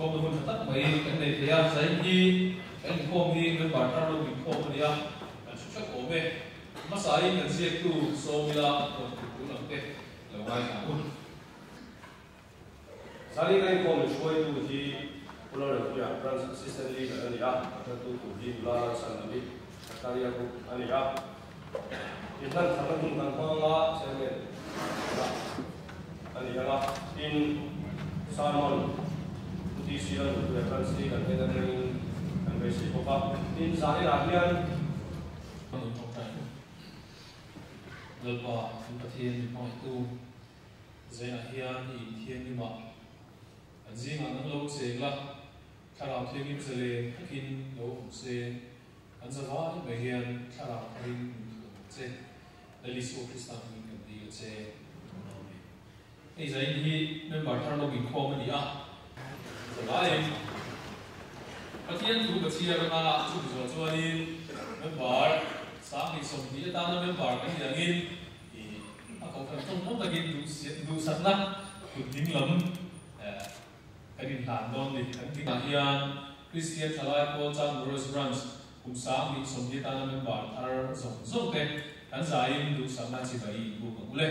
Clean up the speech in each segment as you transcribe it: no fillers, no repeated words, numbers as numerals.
Inkhawmna hun tha tak mai kan nei thei a, zain hi kan inkhawm hi member thar lo inkhawm a ni a, kan hre hrep awm e. Hmasain kan ziaktu sawm ila rawn thut tur ang te lo ngaithla ang u. Zali kan inkhawm in hruaitu hi Pu Lalrempuia, Branch Assistant Leader a ni a, a tantu tur hi Nula Lalchhandami, Zakaria Group a ni a. Inhlan tharna hun kan hmang anga Chairman lah a ni ang a, tin Sermon Pu TC Lalrempuia, Branch Leader hnen atangin kan beisei bawk a. Tin, zaninah hian. Lalpa, kan Pathian min hmangaihtu. Zainah hian i inthianghlim a, an zingah nang lo cheng la, thlarau thianghlim zalen takin lo awm se, an zavai mai hian thlarau tharin min thuam ang che. Lal Isua Krista hmingin kan dil a che. Amen. Hei Zain hi member thar lo inkhawm a ni a. Zavaiin Pathian thu ka chhiar anga chumi zawh chuanin member 2020 atana member kan nih angin I a kohhran tawng tawng takin duhsakna kut ding lam kan inhlan dawn ni. Kan dingah hian Kristian Thalai Pawl Chandmurus Branch kum 2020 atana member thar zawng zawng te kan zaiin duhsakna chibai i inbuk ang u le.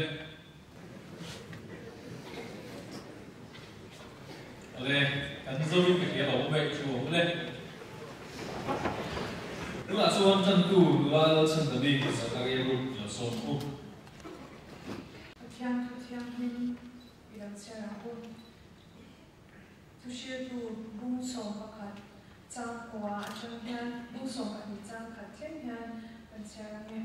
Awle, kan Zovin ka hria lo awm e, thu ang u le. Tunah chuan tantu nula Lalchhandami Zakaria Group lo sawm ang u. Pathian thu thianghlim i lo chhiar ang u. Thuhriltu bung 11 chang kua atang hian bung 12 chang khat thleng hian kan chhiar ang e.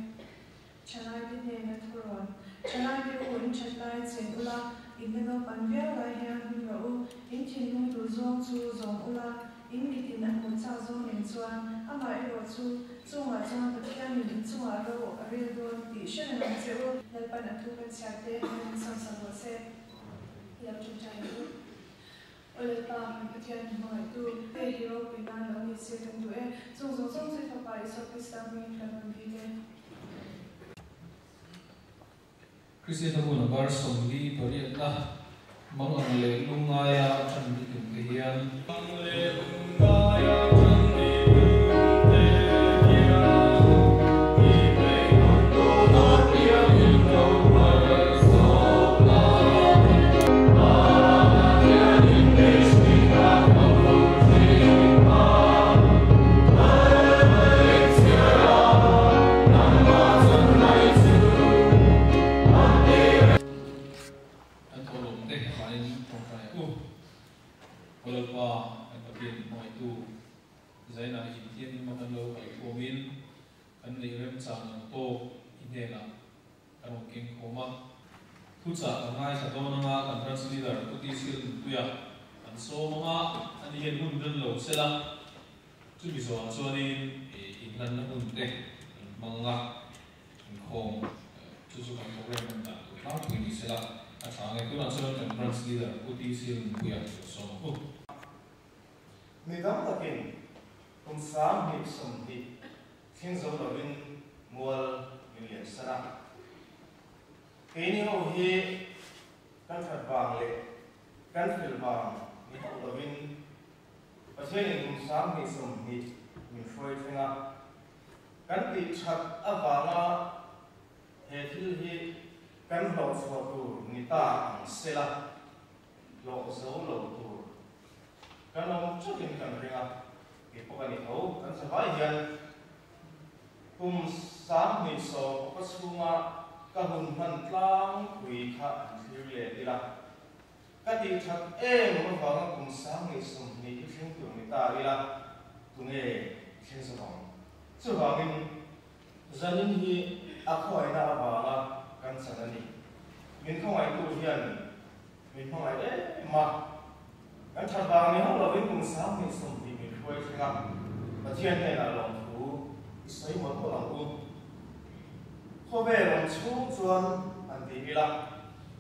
Thalaite hnena thurawn. Thalaite u in that lai chen ula, in la naupan viau lai hian hlim rawh u. In thinlung duh zawng chu zawm ula, in mitin a hmuh chak zawng nen chuan amah erawh chu chungah chuan Pathianin in chungah ro a rel dawn tih hre reng ang che u. Lalpan a thu kan chhiar te hian min sawmsak rawh se. I lo ṭawngṭai ang u. Aw Lalpa, kan Pathian min hmangaihtu, hei hi ropui nan lo ni se kan duh e. Chung zawng zawng chu i Fapa Isua Krista hmingin kan rawn dil e. Kristian te hun a bar 48 na mang ang leh lungngaia ṭan ni tum te hian. Mang leh lungngaia ṭan ni tum te hian i beidawng dawn a piangin lo malsawm la. Pathianin beiseina ka hmu thin a, Hmeichhia nangmah chuan mai chu an ti reng. An thawhlawm te avangin tawngtai ang u. Aw Lalpa, kan Pathian min hmangaihtu, Zainah i inthianghlim a kan lo kalkhawmin kan neih remchang ang tawk i hnenah kan rawn keng khawm a. Thuchah kan ngaithla dawn anga kan Branch Leader Pu TC Nunpuia kan sawm anga ani hian hun ren lo sela chumi zawhah chuanin inhlanna hun te kan hmang anga inkhawm chu chu kan program hman dan tur tlangpui ni sela a tha ang e. Tunah chuan kan Branch Leader Pu TC Nunpuia lo sawm ang u. Mi tam takin kum 2020 thleng zo lovin mual min lian san a. Keini ho hi kan that vang leh kan fel vang ni hauh lovin Pathianin kum 2020 min hruai thleng a. Kan tih that avanga he thil hi kan hlawh chhuah tur ni ta ang sela, hlawh zo lo tur kan awm teuhin kan ring a, kei pawh ka ni tho. Kan zavai hian kum 2020 chhunga ka hun hman tlangpui kha an thlir let ila, ka tih that em avanga kum 2020 hi thleng tur ni ta ila, tunge thleng zo ang? Chuvangin zanin hi a khawngaihna avanga kan chan a ni. Min khawngaihtu hian min hmangaih em a, kan that vang ni hauh lovin kum 2020 min hruai thleng a, Pathian hnenah lawmthu i sawi mawlh mawlh ang u. Khawvel awm chhung chuan han ti ila,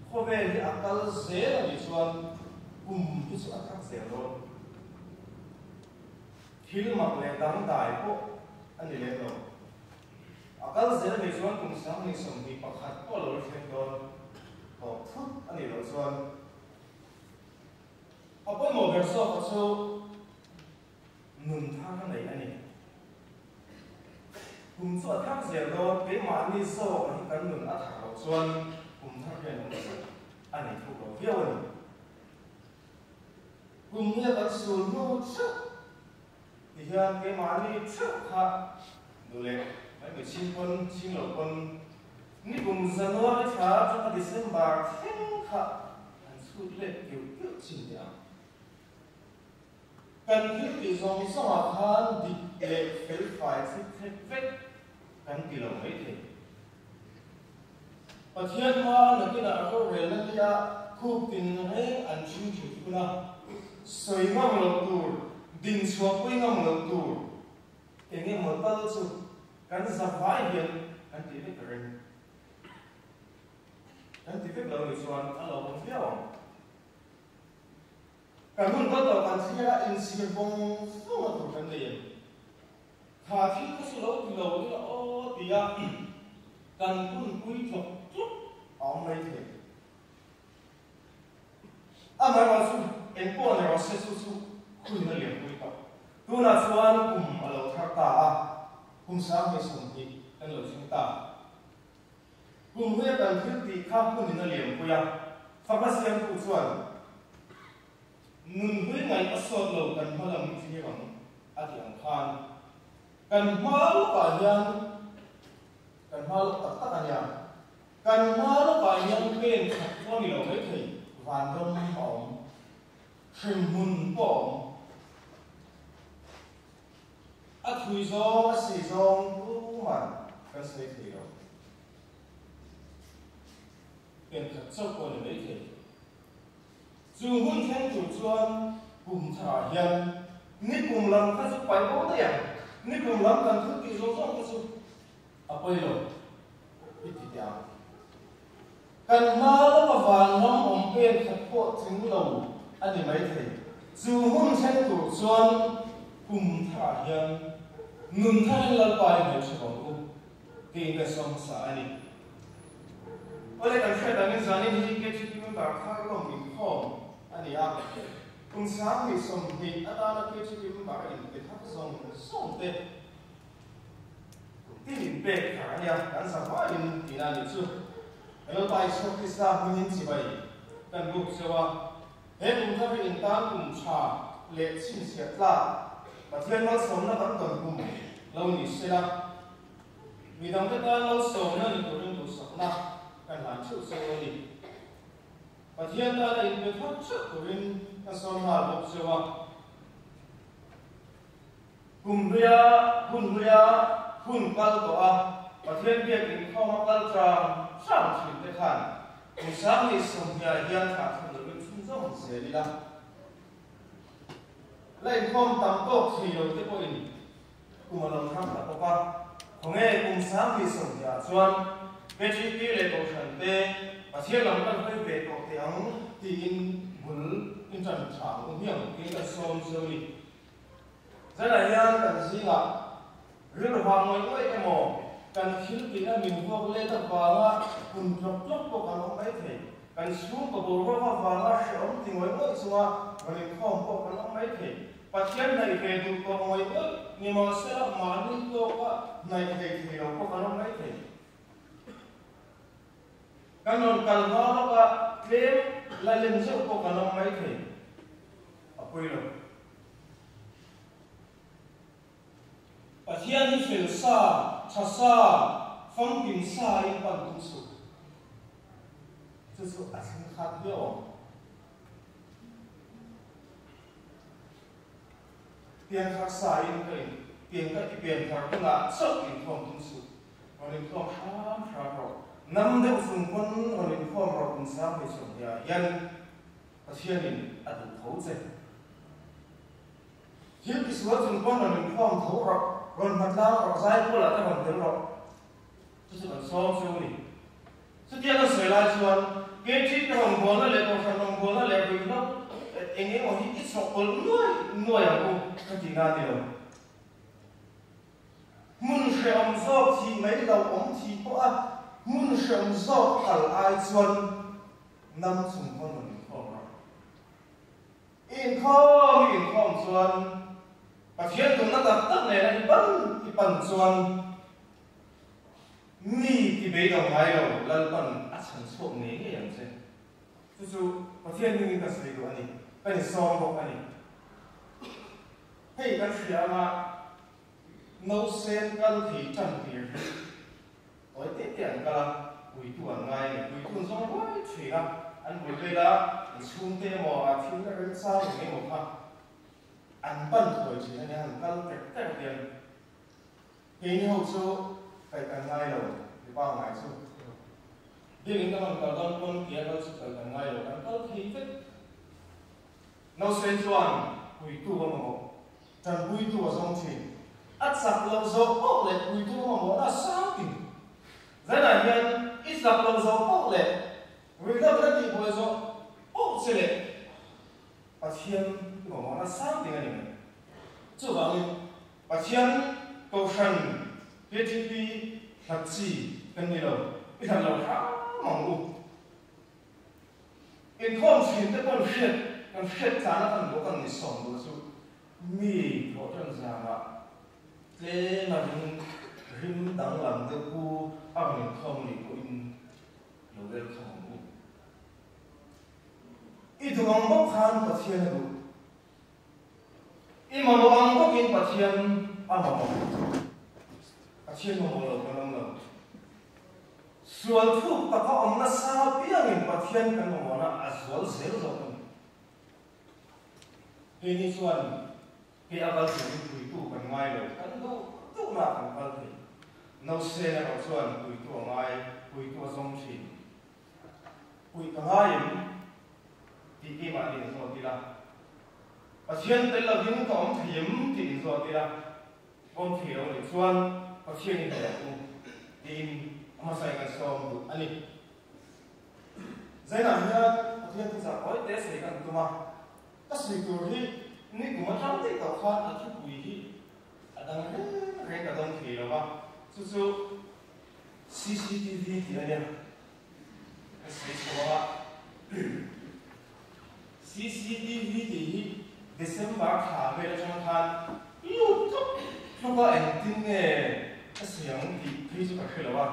khawvel hi a kal zel a nih chuan kum hi chu a thak zel dawn. Thil mak leh dangdai pawh a ni lem lo. A kal zel a nih chuan kum 2021 pawh lo la thleng dawn tawh thut a nih loh chuan a pawimawh ber. ber zawka chu nun thar a nei a ni. Kum chu a thar zel dawn, keimahni zawka hi kan nun a thar loh chuan kum thar hian awmzia a nei thuk lo viau a ni. Kum hnia kan sul hnu theuh ti hian keimahni theuh kha duh leh mai mai chhing pawn chhing lo pawn ni kum January thla atanga December thleng kha an chhut let kiuh kiuh chin teh ang. Kan thil tih zawng zawngah khan dik leh fel fai thlip thlep vek kan ti lo maithei. Pathian hma nakinah rorelna nia khup tin reng an hring thin hun a, sawi ngam loh tur, din chhuahpui ngam loh tur eng emaw tal chu kan zavai hian kan ti vek reng. Kan ti vek lo nih chuan a lo awm viau ang. Kan hun kal tawh kan thlir a, inchhir vawng vawng a tur kan nei em? Kha thil kha chu lo ti lo ila aw tia kan hunpui tlawk tlawk a awm mai thei. Amaherawh chu eng pawh ni rawh se chu chu hun a lianpui tawh. Tunah chuan kum a lo thar ta a, kum 2020 kan lo thleng ta. Kum hnuaia kan thil tih kha hunin a lianpui a, fakna siamtu chuan Nun hlui ngaih a sawt lo kan hma lam thlir ang a tih ang khan kan hma lawkah hian kan hma lawk tak tak a nia, kan hma lawkah hian pen khat pawh a ni lo maithei, vanram a awm, hremhmun pawh a awm. A thui zawng a si zawng tuman kan sawi thei lo. Pen khat chauh pawh a ni maithei. Chu hun thleng tur chuan kum tharah hian ni kum lam kha chu paih bo daih ang, ni kum lam kan thil tih zawng zawng te chu a pawi lo i ti teh ang. Kan hma lawka vanram awm pen khat pawh tling lo a ni maithei. Chu hun thleng tur chuan kum tharah hian nun tharin Lalpa i hmeltha vang u tiin ka sawm hmasa a ni. Awle kan hriat angin zanin hi KTP member thar lawm inkhawm a ni a, kum 2020 atana KTP member a inpe thar zawng zawng te kum tin inpek thar a nia, kan zavaiin tihna a nih chu. Lalpa Isua Krista hmingin chibai kan buk cheu a, he kum thar hi intan kum tha leh chhinchhiah tlak Pathian malsawmna kan tawn kum lo ni sela, Mi dangte tan malsawmna ni turin duhsakna kan hlan theuh cheu a ni. Pathian tana inpe thar theuh turin ka sawm nghal bawk cheu a. Kum hluia, hun hluia, hun kal tawh a, Pathian biak inkhawm a kal chang chang thin te khan kum 2020 hian thlah thlun lovin chhunzawm zel ila. La inkhawm tam tawk thei lo te pawhin Kum a lo thang ta bawk a, khawnge kum 2020 ah chuan KGP leh Kohhran te Pathian lam kan hawi ve tawh teh ang tiin bul in tan tha ang u hmiang tiin kan sawm zeu ni. Zanah hian kan zingah rilru hah ngawih ngawih emaw kan thil tihna min vuak let avanga kun tlawk tlawk pawh kan awm mai thei. Kan chhungkaw boruak avanga hrehawm ti ngawih ngawih chunga rawn inkhawm pawh kan awm mai thei. Pathian hnaih ve duh tawh ngawih ngawih nimahsela mahni tawka hnaih thei thei lo pawh kan awm mai thei. Kan rawn kal hma lawka tlem la lem zeuh pawh kan awm mai thei. A pawi lo. Pathian hi fel sa, tha sa, famkim sa in pan tum suh. Chu chu a thleng khat viau ang. Pianthar sa in ka in pian ka i pianthar hunah chauh inkhawm tum suh. Rawn inkhawm hram hram rawh. Nam deuh chung pawn rawn inkhawm rawh kum 2020 ah hian Pathianin a duh tho che. Thil tisual chung pawn rawn inkhawm tho rawh, rawn hmatlang rawh, zaipawl ah te rawn tel rawh. Chu chu kan sawm chu a ni. Chutia kan sawi lai chuan KTP rawngbawlna leh Kohhran rawngbawlna leh ruihhlo eng emaw hi i chhawk awlh nuai nuai ang u ka ti na ni lo. Hmun hrehawm zawk thih mai lo awm thih pawh a hmun hrehawm zawk kal ai chuan nam chung pawn rawn inkhawm rawh. I Inkhawm i inkhawm chuan Pathian tumna tak tak nena i pan i pan chuan mi ti beidawng ngai lo Lalpan a chhan chhuak ngei ngei ang che. Chu chu Pathian hmingin ka sawi duh a ni, ka insawm bawk a ni. Hei kan hria anga nausen kal thei tan tir hi tawi te te an kal a, puitu an ngai a ni. Puitu an zawng ruai thin a, an bul vela an chhungte emaw a thil remchang eng emaw kha an pan thawi thin a nia, an kal tek tek hian. Keini ho chu kaih kan ngai lo, mipa ngai chu. Biakinn ka rawn kal dawn pawn tia kal chu kal kan ngai lo, kan kal thei vek. Nausen chuan puitu a mamawh, tanpuitu a zawng thin. A chak loh zawh poh leh puitu a mamawhna a sang tin. Zainah hian i chak loh zawh poh leh ruihhlo na tihbuai zawh poh che leh Pathian i mamawhna a sang ting a ni mai. Chuvangin Pathian Kohhran KTP hlat chi kan ni lo, i hlat lo hram ang u. Inkhawm thin te pawn hriat kan hriat tlana kan duh kan ni sawm duh chu mi thawh tan zanah tlem a ring rim danglam deuh pu a rawn inkhawm a nih pawhin lo welcome ang u. I duh ang bawk khan Pathian a duh. I mamawh ang bawkin Pathian a mamawh. Pathian mamawh lo kan awm lo. Sual thuk taka awm nasa apiangin Pathian kan mamawhna a zual zel zawk a ni. Keini chuan kei a kal turin puitu kan ngai lo, kan duh duhna kan kal thei. Nausên erawh chuan puitu a ngai, puitu a zawng thin. Puih ka ngai em? Tih keimahni inzawt ila. Pathian tel lovin ka awm thei em? Tih inzawt ila. Awm thei lo nih chuan Pathian in hmuh ang u tiin a hmasa in kan sawm duh a ni. Zainah hian Pathian thuchah kawi te sawi kan tum a, ka sawi tur hi ni kum atang daih tawh khan a thupui hi a dang reng reng ka dawng thei lo va, chu chu CCTV tih a nia, ka sawi chho ang a. CCTV tih hi December thla vel atang khan lut tluk tluk a engtin nge ka sawi ang tih phei chu ka hre lo a.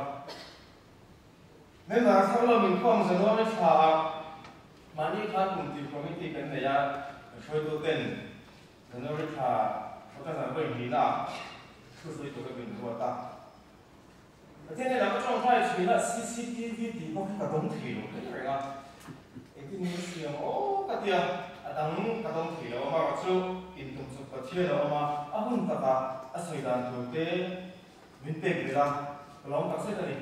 Member thar lo min khawm January thla ah mahni khan kum tir committee kan nei a, kan hruaitu ten January thla thawk a zan vawi hnihna ah thu sawi tur ka min ruat a. Pathian hnenah ka tawngtai thin a, cctv tih pawh khi ka dawng thei lo reng reng a, engtin nge siam aw ka tia, a dang ka dawng thei lo a, amaherawh chu intum chawp Pathian a awm a, a hun takah a sawi dan tur te min pek belh a, ka lawm tak zet a ni.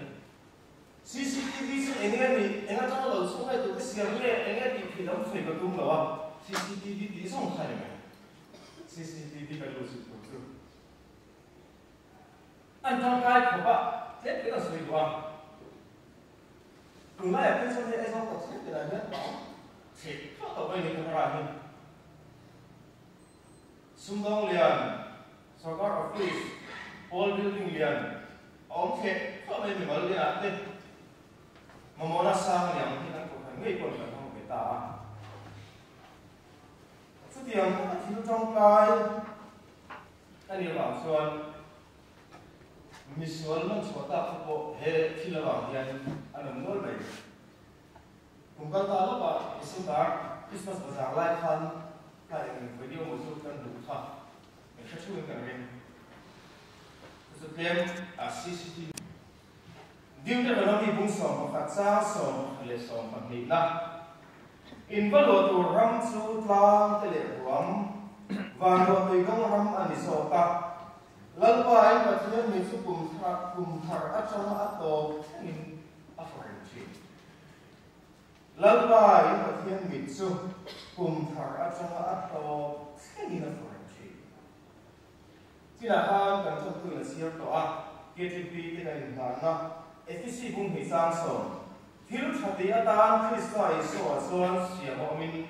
Cctv chu eng nge nih, eng atanga lo chhung nge tute siam nge, eng nge tih theih lam sawi ka tum lo a, cctv tih zawng kha a ni mai. Cctv kan luhchilh tur chu. An tangkai khawp a, tlem te kan sawi duh a. Tunlaiah phei chuan hei Aizawl kawt thleng te lah hian chheh thlawh tawh mai ni camera hi. Sumdawng lian, sorkar office, pawl building lian a awm thleh thlawh mai mimal lianah te mamawhna sang liang hi kan kohhran ngei pawhin kan hmang ve ta a. Chutiang taka thil tangkai A nih avang chuan misual man chhuah tak kha pawh he thil avang hian an awm nual mai. Kum kal ta lawkah December Christmas bazar lai khan kha eng video maw chu kan hmuh kha eng hre thungin kan ring. Chu chu tlem a cctv Deuteronomy bung 11 chang 1 leh 12 na In va luah tur ram chu tlang te leh ruam, van ruah tui kawng ram a ni zawk a. Lalpa in Pathian mi chu kum thar kum thar atanga a tawp thlengin a hruai thin. Lalpa in Pathian mit chu kum thar atanga a tawp thlengin a hruai thin. Chinah khan kan thawktu in a chhiar tawh a, KTP te kan inhlanna, Efesi bung hnih chang sawm, thil tha tih atan Krista Isua chuan siam a awmin,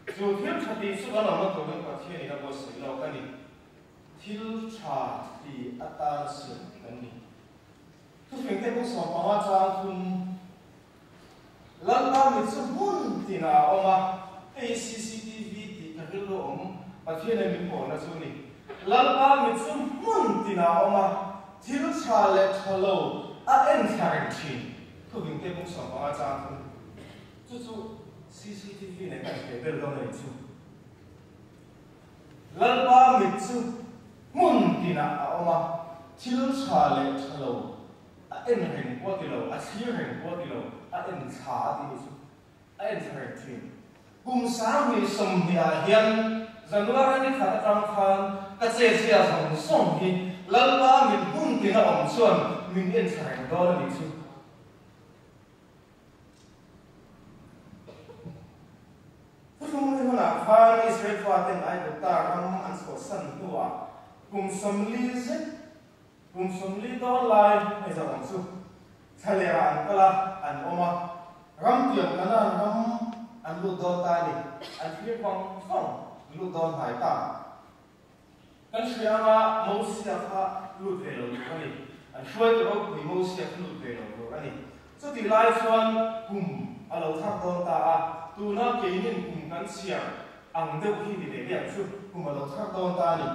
chu thil tha tih chu kan awmna turin Pathianin a buatsaih lawk a ni. Thil tha ti atan siam kan ni. Thufing te bung 15 chang 3, Lalpa mit chu hmun tinah a awm a, hei hi cctv tih ka rilru awm Pathian in min pawlna chu a ni. Lalpa mit chu hmun tinah a awm a, thil tha leh tha lo a en thla reng thin. Thuvingte bung 15 chang thung. Chu chu cctv nen kan hre ber dawn a ni chu. Lalpa mit chu hmun tinah a awm a, thil tha leh tha lo a en reng pawh a ti lo, a thlir reng pawh a ti lo, a en thla a tih hi chu a en thla reng thin. Kum 2020 ah hian January ni khat atang khan ka chezia zawng zawng hi Lalpa mit hmun tina awm chuan min en thla reng dawn a nih chu. Thuthlung ri hunah khan Israel faten Aigupta ram an chhuahsan hnuah kum 40 zet, kum 40 dawn lai hei zawh ang chu, thlalerah an kal a, an awm a, ram tiam Kanaan ram an lut dawn ta a ni, an thlir vang vang lut dawn hnai ta. Kan hria anga Mosia kha lut ve lo tur a ni. An hruaitu ropui Mosia kha lut ve lo tur a ni. Chutih lai chuan kum a lo thar dawn ta a, tuna keinin kum kan chhiar ang deuh hi ni ve ve ang chu, kum a lo thar dawn ta a ni.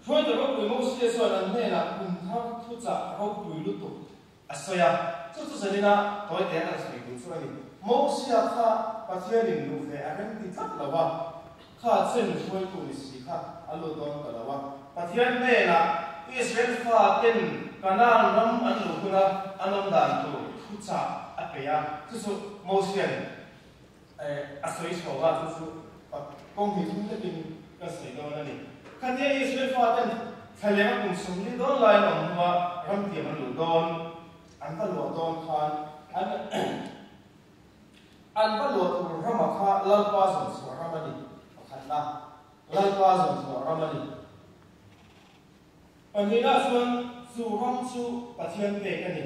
Hruaitu ropui Mosia chuan an hnenah kum thar thuchah ropui lutuk a sawi a, chu chu zanina tawi te an sawi duh chu a ni. Mosia kha Pathianin luh ve a rem ti tlat lo a, kha chen hruaitu ni si kha a lut dawn ta lo a. Pathian hnenah Israel fa ten Kanaan ram an luh huna an awm dan tur thuchah a pe a, chu chu Mosia'n a sawi chho a, chu chu kawng hnih thum takin ka sawi dawn a ni. Khatia Israel faten thlaleng a kum 40 dawn lai an awm hnua ramtiam an luh dawn, an va luah dawn khan an an va luah tur rama kha Lalpa zawnchhuah ram a ni pakhatna, Lalpa zawnchhuah ram a ni. Pahnihna chuan chu ram chu Pathian pek a ni.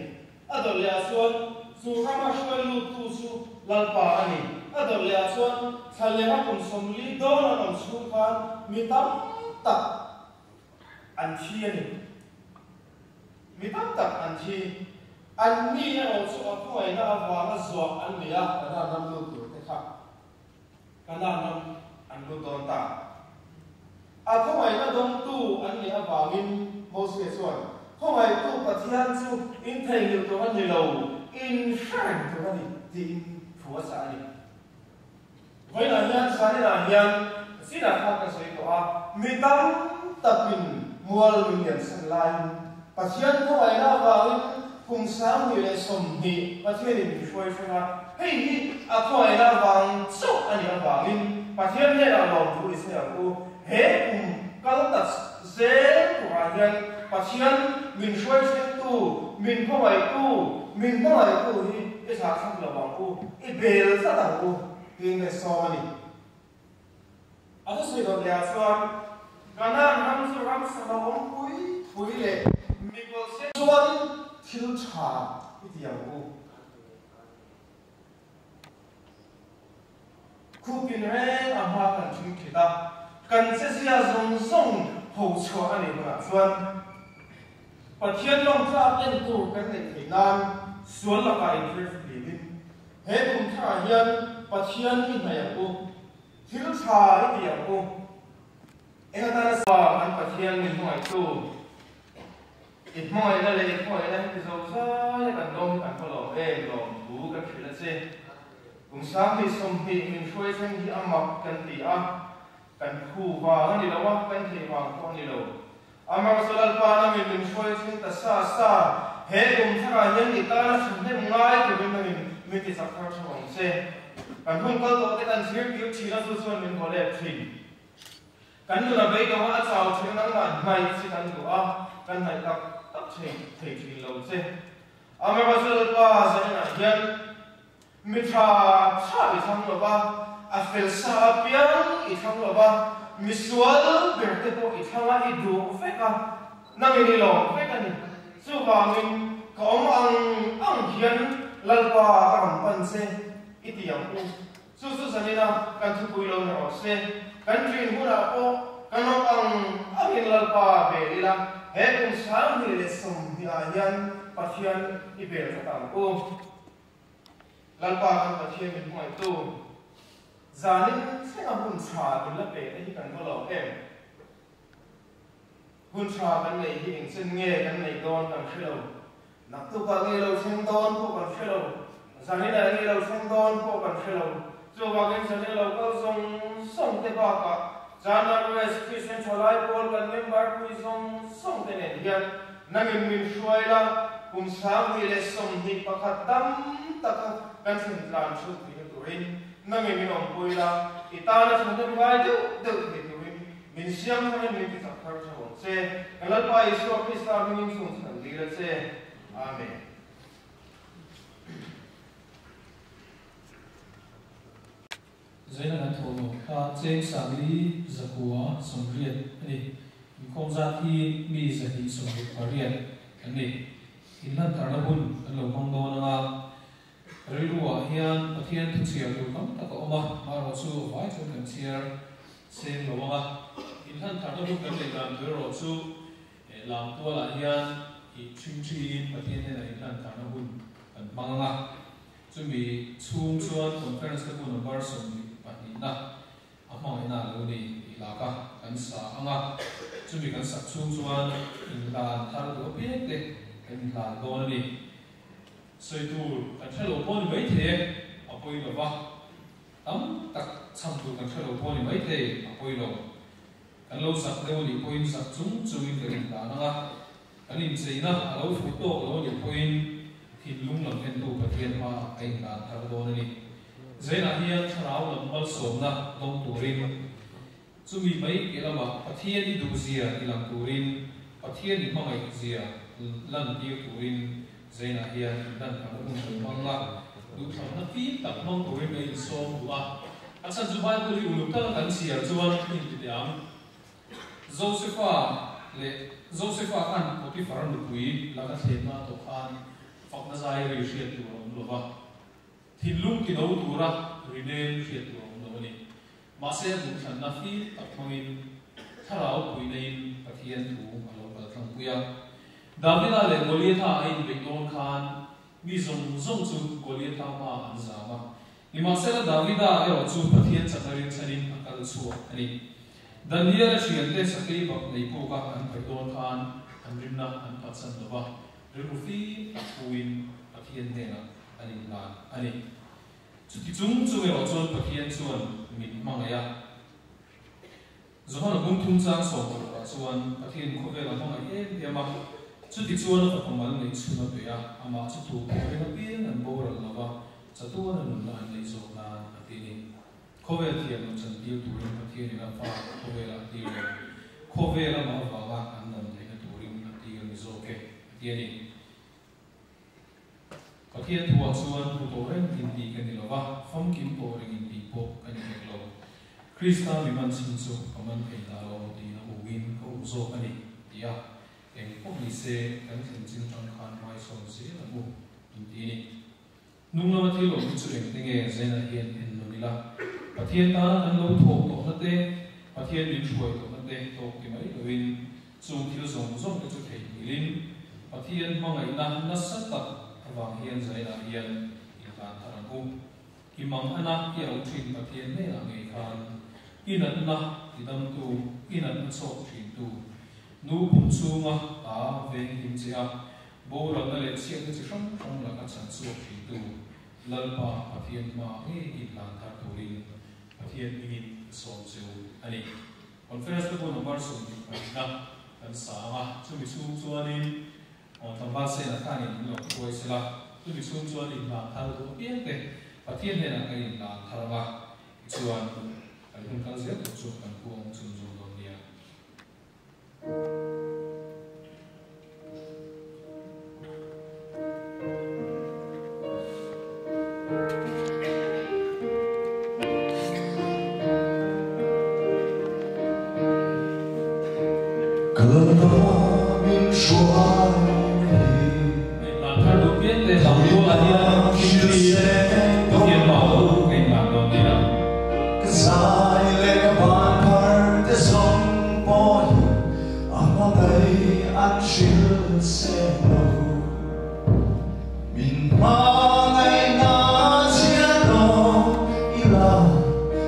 A dawlh lehah chuan chu rama hruai luttu chu Lalpa a ni. A dawlh lehah chuan thlaleng a kum 40 dawn an awm chhung khan mi tam tak an thi a ni. Mi tam tak an thi. An ni erawh chu a khawngaihna avanga zuah an ni a. Kanaan ram lut tur te kha Kanaan ram an lut dawn ta. A khawngaihna dawngtu an nih avangin Moses chuan, Khawngaihtu Pathian chu in theihnghilh tur a ni lo, in hre reng tur a ni, tiin thu a chah a ni. Vawiinah hian Saninah hian zinah khan ka sawi tawh a, mi tam takin mual min liansan laiin Pathian khawngaihna avangin kum 2020 Pathianin min hruai hreng a, hei hi a khawngaihna avang chauh a nih avangin Pathian hnenah lawmthu i sawi ang u. He kum kal ta zel turah hian Pathian min hruai hrengtu, min khawngaihtu, min hmangaihtu hi i thlahthlak lo ang u, i bel tlat ang u tiin ka sawm a ni. A thusawi dawt lehah chuan Kanaan ram chu ram sa lo awm pui pui leh mikawl sen chuan thil tha i ti ang u. Khupin reng a hma kan thing thit a, kan chezia zawng zawng ho chhuah a nih hunah chuan Pathian lawngtlak en tur kan neih theih nan sual lakah inthlir flimin he kum tharah hian Pathian i hnaih ang u, thil tha i ti ang u. Eng atana sa kan Pathian min hmangaihtu i hmangaihna leh i khawngaihna heti zo zai a kan dawng hi kan khaw lawm em lawm thu kan hrilh a che. Kum 2020 min hruai thleng hi a mak kan ti a, kan phu vang a ni lo a, kan theih vang pawh a ni lo. Amah chu Lalpa nangin min hruai thleng ta sa sa, he kum tharah hian i tana thahnem ngai turin nangin min ti chak thar theuh ang che. Kan hun kal tawh te kan thlir kir thin a, chu chuan min haw let thin. Kan nun a beidawng a, a chau thin a, nangmah hnaih che kan duh a, kan hnaih tak tak thei thei thin lo che. Amah chu Lalpa zaninah hian mi tha tha i thlang lo va, a fel sa apiang i thlang lo va, mi sual ber te pawh i thlang a, i duh vek a, nangin i lawm vek a ni. Chuvangin ka awm ang ang hian Lalpa ka rawn pan che i ti ang u. Chu chu zanina kan thupui lo ni rawh se. Kan ṭin hunah pawh kan awm ang angin Lalpa bel ila, he kum 2020 ah hian Pathian i bel tlat ang u. Lalpa kan Pathian min hmangaihtu. Zanin thlenga hun tha min la pe te hi kan va lo em? Hun tha kan neih hi engchen nge kan neih dawn kan hre lo. Naktukah nge lo thleng dawn pawh kan hre lo. Zaninah nge lo thleng dawn pawh kan hre lo. Chuvangin zanin lo kal zawng zawng te bakah Chanmar West Christian Thalai Pawl kan member pui zawng zawng te nen hian nangin min hruai la, kum 2021 dam taka kan thlen tlan theuh theihna turin nangin min awmpui la, i tana thahnem ngai deuh deuh thei turin min siam tharin min ti chak thar theuh ang che. Kan Lalpa Isua Krista hmingin chung chhan dil a che. Amen. Zaina kan thawh lo kha cheng sangli zakua sawmriat a ni. Inkhawm zat hi mi 228 kan ni. Inhlan tharna hun kan lo hmang dawn anga rilruah hian Pathian thu chhiar tur tam tak a awm a, amaherawh chu a vai chuan kan chhiar seng lo anga inhlan tharna hun kan neih dan tur erawh chu lamtualah hian i ṭhingṭhiin Pathian hnenah inhlan tharna hun kan hmang anga chumi chhung chuan conference te bu number 22 na a hmangaihna lo ni tih laka kan sa anga chumi kan sak chhung chuan inhlan thar duh apiang te kan inhlan dawn a ni. Sawi tur kan hre lo pawh ni mai thei e, a pawi lo va. Tam tak chham tur kan hre lo pawh ni mai thei, a pawi lo. Kan lo zak deuh a nih pawhin zak chung chungin kan inhlan anga, kan incheina a lo fuh tawk lo a nih pawhin thinlung lam entu Pathian hmaah a inhlan thar dawn a ni. Zainah hian thlarau lam malsawmna dawng turin chumi mai piah lamah Pathian i duhzia ti lang turin, Pathian i hmangaihzia lan tir turin Zainah hian inhlan tharna hun kan hmang a, duhthlanna fim tak hmang turin ka insawm duh a. A chhan chu Bible hi uluk taka kan chhiar chuan inti teh ang. Josefa leh Josefa khan Potiphar nupui laka thlenna a tawh khan fakna zai ri hriat tur a awm lo va, thinlung ti no tura ri nem hriat tur a awm lo a ni. Mahse a duhthlanna fim tak hmangin thlarau puinaiin Pathian thu a lo kal tlangpui a. Davida leh Goliatha a inbeih dawn khan mi zawng zawng chu Goliatha hmaah an zam a. Nimahsela Davida erawh chu Pathian chakna rinchhanin a kal chhuak a ni. Daniel-a thiante sakei bak nei puka an paih dawn khan an rinna an phatsan lo va, rilru fim tak puin Pathian hnenah an inhlan a ni. Chuti chung chung erawh chuan Pathian chuan min hmangaih a. Johana bung thum chang 16 ah chuan Pathian khawvel a hmangaih em em a, chuti chuan a fapa mal neih chhun a pe a, amah chu tu pawh ring apiang an boral lo va, chatuan a nunna an neih zawk nan a ti ni. Khawvel thiam lo chan tir turin Pathianin a fa khawvelah a tir lo, khawvel amah avanga an dam theihna turin a tir ni zawk e, a ti a ni. Pathian thuah chuan hmu tawh reng intih ka ni lo va, famkim tawh reng intih pawh ka ni hek lo. Krista mi man chhin chu ka man thei ta lo tiin a uin ka u zawk a ni, ti a. Eng pawh ni se kan thlen chin tang khan hmaichhawn zel ang u, inti a ni. Hnung lama thil awm hi chu engte nge Zainah hian en nawn ila, Pathian tana kan lo thawh tawhna te, Pathian min hruai tawhna te tawk ti mai loin chung thil zawng zawng te chu theihnghilhin Pathian hmangaihna nasa tak avang hian Zainah hian inhlan thar ang u. I mang ana i auh thin Pathian hnenah ngei khan i natna ti damtu, i natna chhawk thintu, nu pum chhunga ta veng him che a, Boralna leh chhiatna chi hrang hrang laka chhan chhuak thintu Lalpa Pathian hma ngei inhlan thar turin Pathian hmingin ka sawm che u a ni. Conference te pawh number 22 na kan sa ang a, chumi chhung chuanin tlangval sena khanin min lo hruai sela, chumi chhung chuan inhlan thar duh apiang te Pathian hnenah kan inhlan thar ang a, tichuan kan hun kal zel tur chu kan puang chhun zawm dawn nia. Inhlan thar duh pian te lamtualah hian thingthi Pathian hma ka inhlan dawn nia.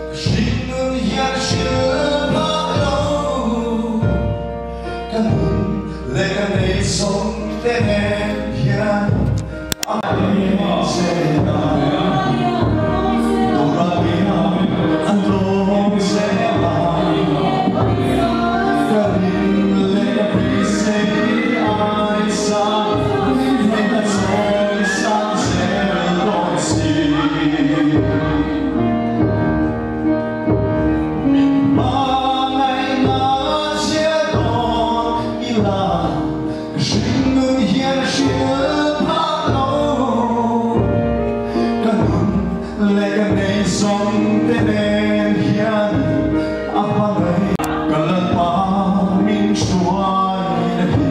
Hringnun hian hril phak lo ka nun leh ka nei zawng te nen hian a zel a, Doralia a tlawm zel a, ka rin leh ka beisei ai sang min la chawi sang zel dawn si. Min hmangaihna zia dawn ila ka hringnun hian hril phak lo. Ka nun leh ka nei zawng te nen hian a hmangaih. Ka Lalpa min hruaina hi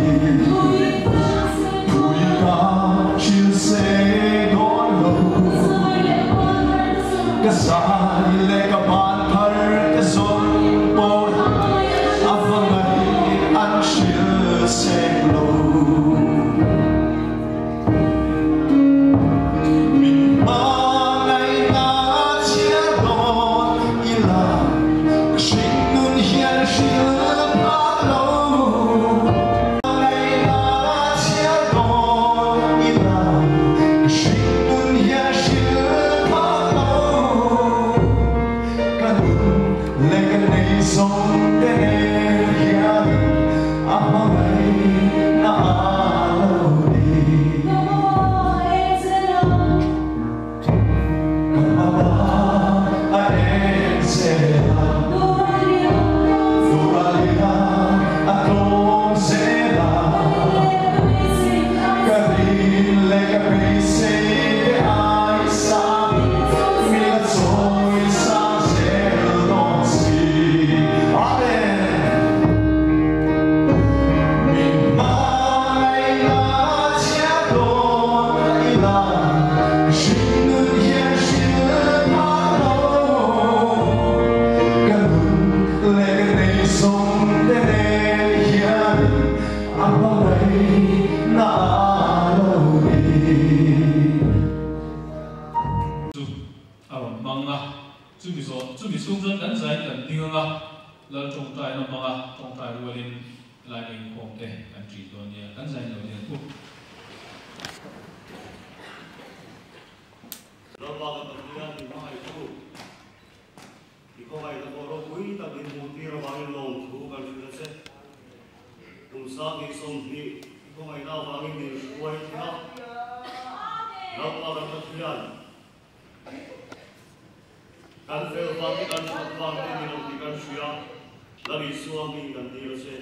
pui ka hril se dawn lo. Ka zai leh ka ban thar te zawng pawh a hmangaih an hril sek lo. Min hmangaihna chhiar dawn ila ka hringnun hian hril phak lo. Hmangaihna chhiar dawn ila ka hringnun hian hril phak lo. Ka nun leh ka nei zawng te nen hian a hmangaihna a lo ni. Ka hmabak a eng zel a, Doralia a tlawm zel a, ka rin leh ka beisei te ai sang min la chawi sang zel dawn si. Amen. Min hmangaihna chhiar dawn ila ka hringnun hian hril phak lo. Ka nun leh ka nei zawng te nen hian a hmangaihna a lo ni. Chu a rawn hmang a, chumi zawh chumi chhung chuan kan zai kan ding ang a, Lal tawngtaina hmang a, tawngtai rualin lai inkhawm te kan ṭih dawn nia, kan zai lo nia ku. Lalpa kan Pathian i hmangaihtu, i khawngaihna pawh ropui tak in hmuh tir avangin lawmthu kan hrilh a che. Kum sanghnih 20 i khawngaihna avangin min hruai thei a. Lalpa kan Pathian, kan fel vang te kan that vang te ni lo tih kan hria, Lal Isua hming kan dil a che.